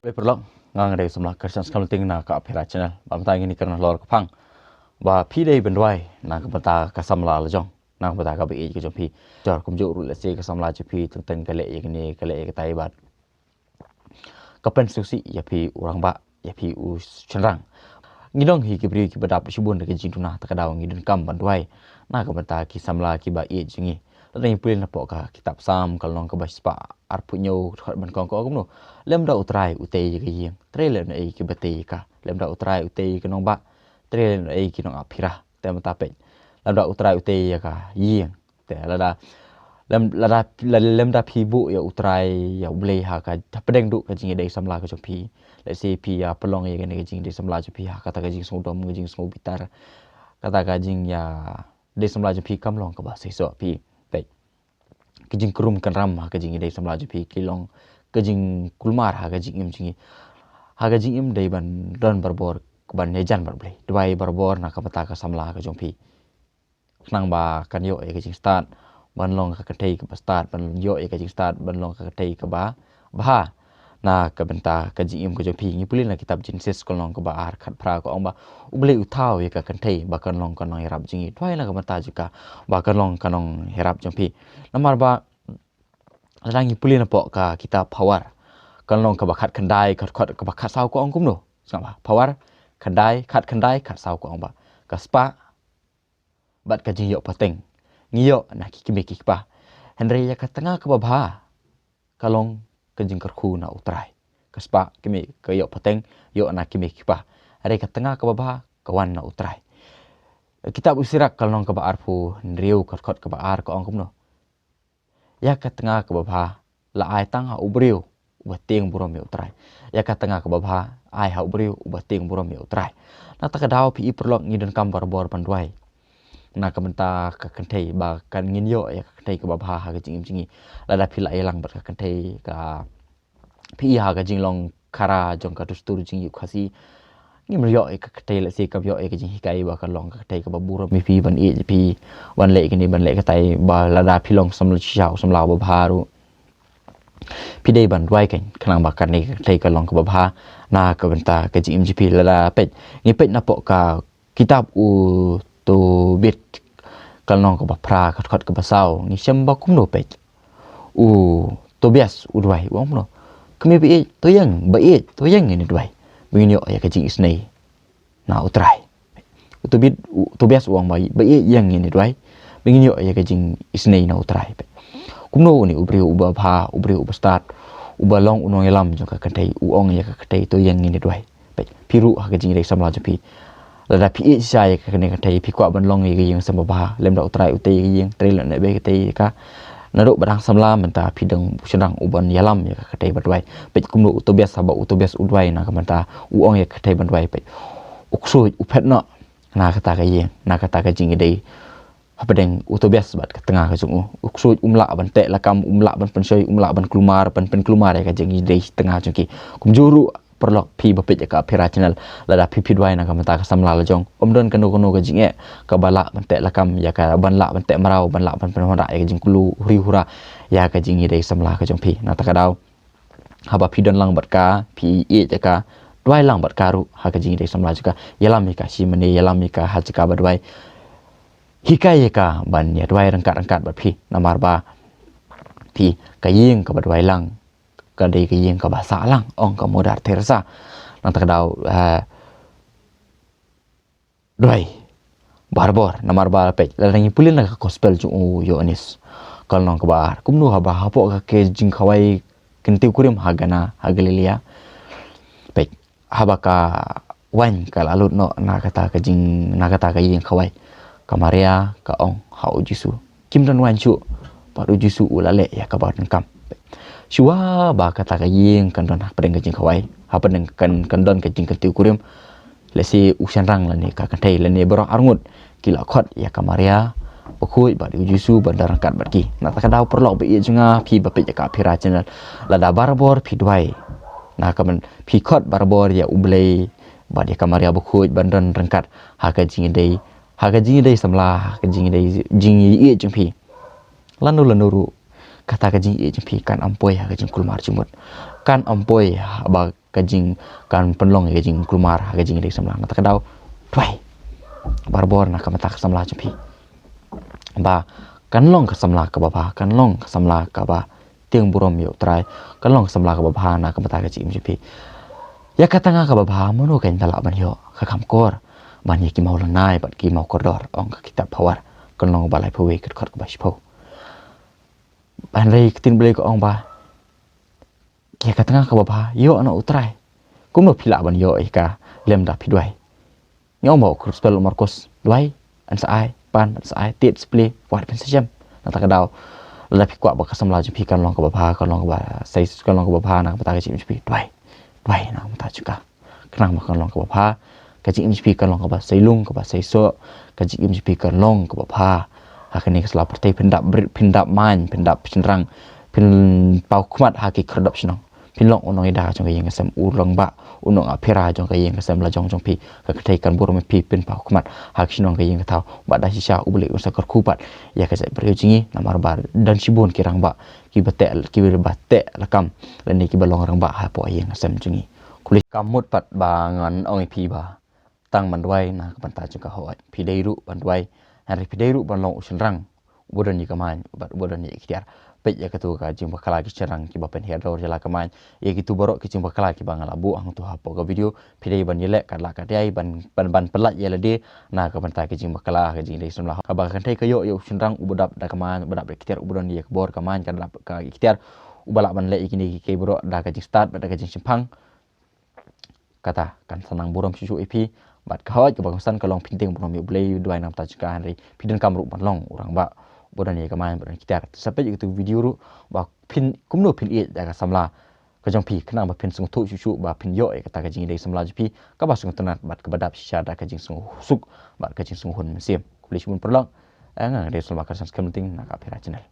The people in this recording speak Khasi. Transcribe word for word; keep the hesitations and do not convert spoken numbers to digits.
Paralok, nga nga dei u samla Christian Skamting na ka Aphira Channel. Ba mynta ngin ïa kren halor ka phang ba phi dei ban duwai na ka bynta ka samla la jong, na ka bynta kaba ïeit ka jong phi. Jor kumjuh ruh lehse ka samla jong phi teng teng ka leh ïa kane ka leh ïa katai bad ka pynsngewsih ïa phi u rangbah, ïa phi u shynrang. Ngi don hi ki briew kiba dap shibun da ka jingduna, ta ka daw ngi donkam ban duwai na ka bynta ki samla kiba ïeit jong ngi. Lada ngi pule napoh ka kitab Salm ka lynnong kaba shispah arphew hynñiew, ka dkhot ba nyngkong ka ong kumno: Lymda U Trai u tei ïa ka ïing, trei lehnohei kiba tei ïa ka. Lymda U Trai u tei ïa ka nongbah, trei lehnohei ki nong Aphira. Te mynta peit, lymda U Trai u tei ïa ka ïing, te lada lym-, lada, lada lymda phi buh ïa U Trai, ïa U Blei ha ka, hapdeng duh ka jingïadei samla ka jong phi, lehse phi ïa pynlong ïa kane ka jingïadei samla jong phi ha kata ka jingsngewdom, ka jingsngewbitar, kata ka jingïadei samla jong phi kam long kaba seisoh. Phi peit, ka jingkrum kynram ha ka jingïadei samla jong phi ki long ka jingkulmar ha ka jingim jong ngi. Ha ka jingim dei ban don barabor, ban ïajan bad U Blei, duwai barabor na ka bynta ka samla ka jong phi, khnang ba kan ïoh ïa ka jingstad ban long ka kynthei kaba stad, ban ïoh ïa ka jingstad ban long ka kynthei kaba bha na ka bynta ka jingim ka jong phi. Ngi pule na kitab Jenesis ka lynnong kaba ar, dkhot phra ka ong ba U Blei u thaw ïa ka kynthei ba kan long ka nongïarap jong ngi. Duwai na ka bynta jong ka ba kan long ka nongïarap jong phi. Namar ba lada ngi pule napoh ka kitab Phawar ka lynnong kaba khatkhyndai, ka dkhot kaba khatsaw ka ong kumno? Sngap bha, Phawar khyndai, khatkhyndai, khatsaw ka ong ba ka spah bad ka jingïoh pateng ngi ïoh na ki kmie ki kpa, hynrei ïa ka tnga kaba bha ka long ka jingkyrkhu na U Trai. Ka spah, kmie, ka ïoh pateng ïoh na ki kmie ki kpa, hynrei ka tnga kaba bha ka wan na U Trai. Kitab u Sirak ka lynnong kaba arphew hynriew, ka dkhot kaba ar ka ong kumno? Ïa ka tnga kaba bha la ai tang ha u briew uba tieng burom ïa U Trai. Ïa ka tnga kaba bha ai ha u briew uba tieng burom ïa U Trai. Na kata ka daw phi i paralok, ngi donkam barabor ban duwai na ka bynta ka kynthei ba kan ngin ïoh ïa ka kynthei kaba bha ha ka jingim jong ngi. Lada phi la ïalang bad ka kynthei ka phi i ha ka jinglong khara jong ka dustur jong ngi u Khasi, ngim ïoh ïa ka kynthei, lehse kam ïoh ïa ka jinghikai ba kan long ka kynthei kaba burom ïa phi, ban ïeit ïa phi, ban leh kine ban leh katai. Ba lada phi long samla shisha u samla uba bha ruh, phi dei ban duwai keiñ khnang ba kane ka kynthei ka long kaba bha na ka bynta ka jingim jong phi. Lada peit, ngi peit napoh ka kitab u Tobit ka lynnong kaba phra, ka dkhot kaba saw, ngi shem ba kumno peit. U Tobias u duwai, u ong kumno? Kmie ba ïeit, to ïeng, ba ïeit, to ïeng ngin ïa duwai ba ngin ïoh ïa ka jingisynei na U Trai. U Tobit, u Tobias u ong ba, ba ïeit, ïeng ngin ïa duwai ba ngin ïoh ïa ka jingisynei na U Trai. Kumno une u briew uba bha, u briew uba stad, uba long u nongïalam jong ka kynthei, u ong ïa ka kynthei to ïeng ngin ïa duwai? Peit, phi ruh ha ka jingïadei samla jong phi, lada phi ïeit shisha ïa kane ka kynthei, phi kwah ban long ïa ka ïing sem ba bha, lymda U Trai u tei ïa ka ïing, trei lehnohei ba ka tei ïa ka. Naduh ba dang samla mynta phi dang u shynrang uban ïalam ïa ka kynthei ban duwai. Peit kumno u Tobias, haba u Tobias u duwai na ka bynta, u ong ïa ka kynthei ban duwai, peit, u ksuid u phet noh na kata ka ïing, na kata ka jingïadei hapdeng u Tobias bad ka tnga ka jong u. U ksuid um lah ban teh lakam, um lah ban pynshoi, um lah ban kulmar, ban pynkulmar ïa ka jingïadei tnga jong ki. Kumjuh ruh paralok, phi ba peit ïa ka Aphira Channel, lada phi phi duwai na ka bynta ka samla la jong, ym don kano kano ka jingeh kaba lah ban teh lakam ïa ka, ban lah ban teh mraw, ban lah ban pynwanrah ïa ka jingkyllu huri hura ïa ka jingïadei samla ka jong phi. Na kata ka daw, haba phi don lang bad ka, phi ïeit ïa ka, duwai lang bad ka ruh ha ka jingïadei samla jong ka, ïalam ïa ka shi mane, ïalam ïa ka ha jaka ba duwai, hikai ïa ka ban ïa duwai ryngkat ryngkat bad phi. Namar ba phi, ka ïing kaba duwai lang ka dei ka ïing kaba sah lang, ong ka Mother Teresa. Na kata ka daw, eh, duwai barabor. Namar ba peit, lada ngi pule na ka gospel jong u Ïoannis ka lynnong kaba ar, kumno haba hapoh ka jingkhawai kyntiew kurim ha Kana ha Galilea, peit, haba ka waiñ ka la lut noh na kata ka jing, na kata ka ïing khawai, ka Maria ka ong ha u Jisu, kim don waiñ shuh. Bad u Jisu u la leh ïa kaba donkam. Shuwa ba kata ka ïing kan don hapdeng ka jingkhawai, hapdeng kan, kan don ka jingkyntiew kurim, lehse u shynrang lane ka kynthei lane baroh arngut ki la khot ïa ka Maria bakhuid bad u Jisu ban don ryngkat bad ki. Na kata ka daw paralok ba ïeit jong nga, phi ba peit ïa ka Aphira Channel, lada barabor phi duwai, na ka ban phi khot barabor ïa U Blei bad ïa ka Maria bakhuid ban don ryngkat ha ka jingïadei, ha ka jingïadei samla, ha ka jingïadei jingïeit jong phi. Lano lano ruh, kata ka jingïeit jong phi kan ym poi ha ka jingkulmar jingmut. Kan ym poi haba ka jing, kan pynlong ïa ka jingkulmar ha ka jingïadei samla. Na kata ka daw, duwai barabor na ka bynta ka samla jong phi, ba kan long ka samla kaba bha, kan long ka samla kaba tieng burom ïa U Trai, kan long ka samla kaba bha na ka bynta ka jingim jong phi. Ïa kata nga kaba bha mano kan da lah ban ïoh? Ka kam kor ban ïa ki mawlynnai bad ki mawkordor, ong ka kitab Pharao, kan long ba laiphew wei, ka dkhot kaba shiphew. Hynrei ka ktien Blei ka ong ba ïa kata nga kaba bha ïoh na U Trai. Kumno phi lah ban ïoh ïa ka lymda phi duwai? Ngi ong ba u Gospel u Markos, duwai, yn sa ai, pan, yn sa ai, tied, sa plie, wat phin sa shem. Na kata ka daw, lada phi kwah ba ka samla jong phi kan long kaba bha, kan long kaba sei, kan long kaba bha na ka bynta ka jingim jong phi, duwai, duwai na ka bynta jong ka. Khnang ba kan long kaba bha, ka jingim jong phi kan long kaba sei lung, kaba sei soh, ka jingim jong phi kan long kaba bha. Ha kane ka sla pyrthei phin dap brit, phin dap main, phin dap shynrang, phin paw khmat ha ki khyrdop shnong. Phin long u nongïada jong ka ïing ka sem, u rangbah, u nongaphira jong ka ïing ka sem la jong jong phi. Ka kynthei kan burom ïa phi, phin paw khmat ha ki shnong ka ïing ka thaw. Bad da shisha U Blei un sa kyrkhu pat ïa ka jaitbynriew jong ngi, namar ba don shibun ki rangbah kiba teh, kiba teh lakam lane kiba long rangbah hapoh ïing ka sem jong ngi. Khublei. Kam mut pat ba ngan ong ïa phi ba tang ban duwai na ka bynta jong ka, hooid, phi dei ruh ban duwai, hynrei phi dei ruh ban long u shynrang uba don ïa ka main bad uba don ïa ka iktiar. Peit ïa kito ka jingbakla, ki shynrang kiba pynhiar dor ïa la ka main, ïa kito baroh ki jingbakla kiba nga la buh hangto hapoh ka video, phi dei ban ïaleh katba lah katba ban, ban, ban pyllait ïa lade na ka bynta ka jingbakla, ka jingïadei samla. Kaba ka kynthei ka ïoh ïa u shynrang uba dap da ka main, uba dap da ka iktiar, uba don ïa ka bor ka main, ka dap ka iktiar, uba lah ban leh ïa kine kiei kiei baroh da ka jingstad bad da ka jingshemphang. Kata kan sa nang burom shuh shuh ïa phi. Bad ka, hooid, kaba kongsan ka long phin tieng burom ïa U Blei, duwai na ka bynta jong ka, hynrei phi donkam ruh ban long u rangbah uba don ïa ka main, uba don iktiar. Te sa peit ïa kito ki video ruh ba phin, kumno phin ïeit ïa ka samla ka jong phi, khnang ba phin sngewthuh shuh shuh ba phin ïoh ïa kata ka jingïadei samla jong phi kaba sngewtynnat bad kaba dap shisha da ka jingsngewsuk bad ka jingsngewhun mynsiem. Khublei shibun paralok. Eh, nga nga dei Salma Kharsan Skhem Ting na ka Aphira Channel.